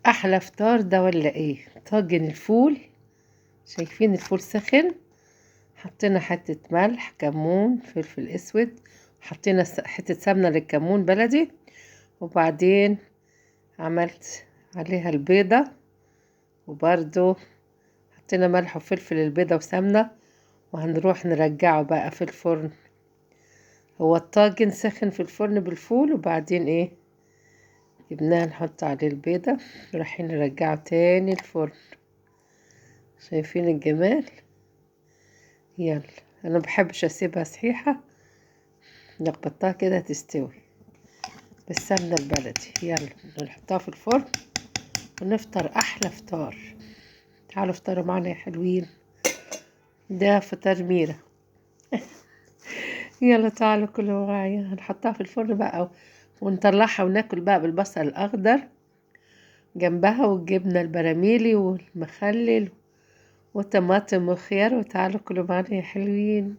احلى فطار ده ولا ايه؟ طاجن الفول. شايفين الفول سخن، حطينا حتة ملح، كمون، فلفل اسود، حطينا حتة سمنة للكمون بلدي، وبعدين عملت عليها البيضة، وبرضو حطينا ملح وفلفل البيضة وسمنة، وهنروح نرجعه بقى في الفرن. هو الطاجن سخن في الفرن بالفول، وبعدين ايه جبناه نحط عليه البيضة، رايحين نرجعه تاني الفرن. شايفين الجمال؟ يلا انا بحبش اسيبها صحيحة، نخبطها كده تستوي بالسمنة البلدي. يلا نحطها في الفرن ونفطر احلى فطار. تعالوا افطروا معنا يا حلوين، ده فطار ميرا. يلا تعالوا كلوا معايا. هنحطها في الفرن بقى ونطلعها وناكل بقى بالبصل الاخضر جنبها، والجبنة البراميلي والمخلل وطماطم وخيار. وتعالوا كلوا معانا يا حلوين.